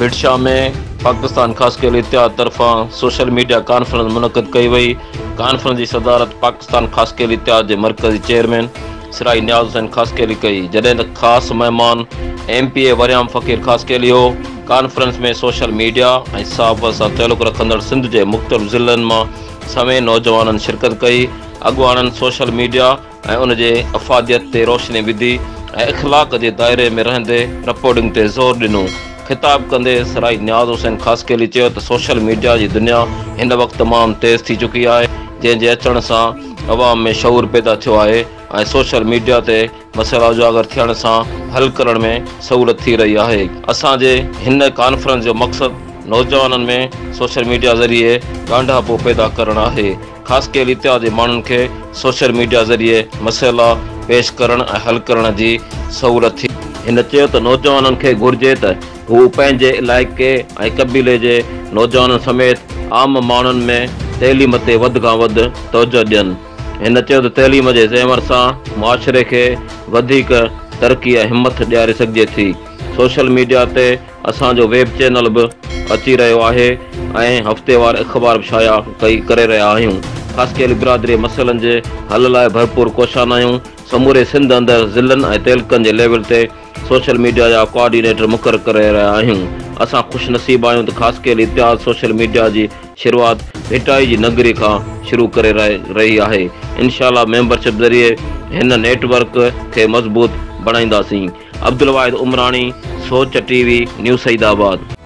ڀٽ شاهه ۾ پاڪستان خاصخيلي اتحاد طرفان social media conference منعقد ڪئي وئي. ڪانفرنس جي صدارت پاڪستان خاصخيلي اتحاد جي مرڪزي چيئرمين سرائي نياز حسين خاصخيلي ڪئي، جڏهن ته خاص مهمان M P A Waryam Faqir Khaskheli هو. ڪانفرنس ۾ سوشل ميڊيا ۽ صحافت سان تعلق رکندڙ سنڌ جي مختلف ضلعن مان سوين نوجوانن شرڪت ڪئي. اڳواڻن سوشل ميڊيا ۽ ان جي افاديت تي روشني وڌي ۽ اخلاق جي دائري ۾ رهندي رپورٽنگ تي زور ڏنو. خطاب ڪندي سرائي نياز حسين خاصخيلي چيو ته سوشل ميڊيا جي دنيا هن وقت تمام تيز ٿي چڪي آهي جنهن جي اچڻ سان عوام ۾ شعور پيدا ٿيو آهي ۽ سوشل ميڊيا تي مسئلا اجاگر ٿيڻ سان حل ڪرڻ ۾ سهولت ٿي رهي آهي. اسان جي هن ڪانفرنس جو مقصد نوجوانن ۾ سوشل ميڊيا ذريعي ڳانڍاپو پيدا ڪرڻ آهي. خاصخيلي اتحاد جي ماڻهن کي سوشل ميڊيا ذريعي مسئلا پيش ڪرڻ ۽ حل ڪرڻ جي سهولت ٿي. هن چيو ته نوجوانن کي گهرجي ته هو پنهنجي علائقي ۽ قبيلي جي نوجوانن سميت عام ماڻهن ۾ تعليم تي وڌ کان وڌ توجهه ڏين. هن چيو ته تعليم جي زيور سان معاشري کي وڌيڪ ترقي ۽ همٿ ڏياري سگهجي ٿي. سوشل ميڊيا تي اسان جو ويب چينل به اچي رهيو آهي ۽ هفتيوار اخبار به شايع ڪئي ڪري رهيا آهيون. خاصخيلي برادري مسئلن جي حل لاء ڀرپور ڪوشان آهيون. سموري سنڌ اندر ضلعن ۽ تعلقن جي ليول تي سوشل ميڊيا جا ڪوآرڊينيٽر مقرر ڪري رهيا آهيون. اسان خوش نصيب آهيون ته خاصخيلي اتحاد سوشل ميڊيا جي شروعات ڀٽائي جي نگري کان شروع ڪري رهي آهي. انشاء الله ميمبرشپ ذريعي هن نيٽ ورڪ کي مضبوط بڻائينداسين. Abdulwahid Umrani, Soch T V, new Saeedabad.